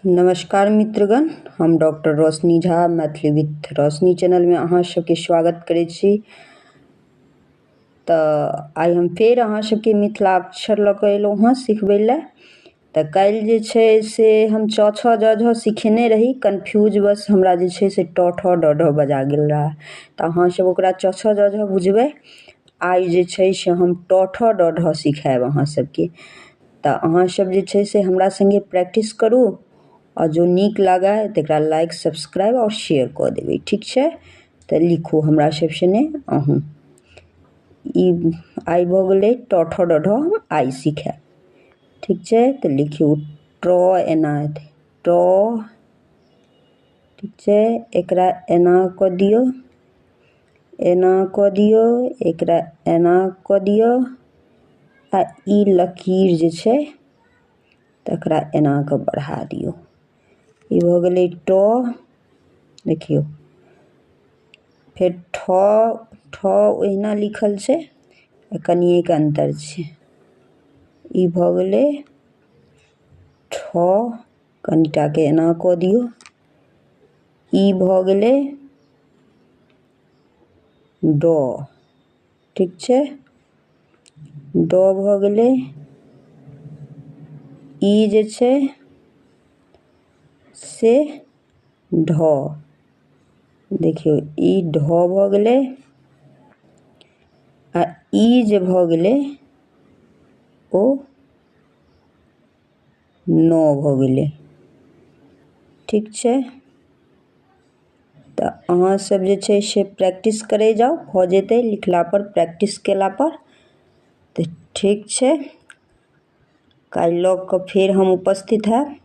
नमस्कार मित्रगण, हम डॉक्टर रोशनी झा मैथिली विथ रोशनी चैनलमे अहाँ सबके स्वागत करै छी। तऽ आइ हम फेर अहाँ सबके मिथिलाक्षर लऽ कऽ एलहुँ हँ सिखबै लए। तऽ काल्हि जे छै से हम च छ ज झ सिखेने रही, कन्फ्यूज बस हमरा जे छै से ट ठ ड ढ बजा गेल रहए। तऽ अहाँ सब ओकरा च छ ज झ बुझबै। आइ जे छै से हम ट ठ ड ढ सिखायब अहाँ सबके। तऽ अहाँ सब जे छै से हमरा सङ्गे प्रैक्टिस करू आओर जो नीक लागै तकरा लाइक, सब्सक्राइब आओर शेयर कऽ देबै, ठीक छै? तऽ लिखू हमरा सब सने अहूँ। ई आइ भऽ गेलै ट ठ ड ढ, हम आइ सिखायब, ठीक छै? तऽ लिखियौ ट एना हेतै ट, ठीक छै? एकरा एना कऽ दियौ, एना कऽ दियौ, एकरा एना कऽ दियौ आ ई लकीर जे छै तकरा एना कऽ बढ़ा दियौ। ई भऽ गेलै ट। देखियौ फेर ठ, ठ ओहिना लिखल छै, कनिएक अन्तर छै। ई भऽ गेलै ठ, कनिटाके एना कऽ दियौ। ई भऽ गेलै ड, ठीक छै? ड भऽ गेलै। ई जे छै से ढ, देखियौ ई ढ भऽ गेलै आ ई जे भऽ गेलै ओ न भऽ गेलै, ठीक छै? तऽ अहाँ सब जे छै से प्रैक्टिस करै जाउ, भऽ जेतै लिखलापर, प्रैक्टिस केलापर। तऽ ठीक छै, काल्हि लऽ कऽ फेर हम उपस्थित हैब।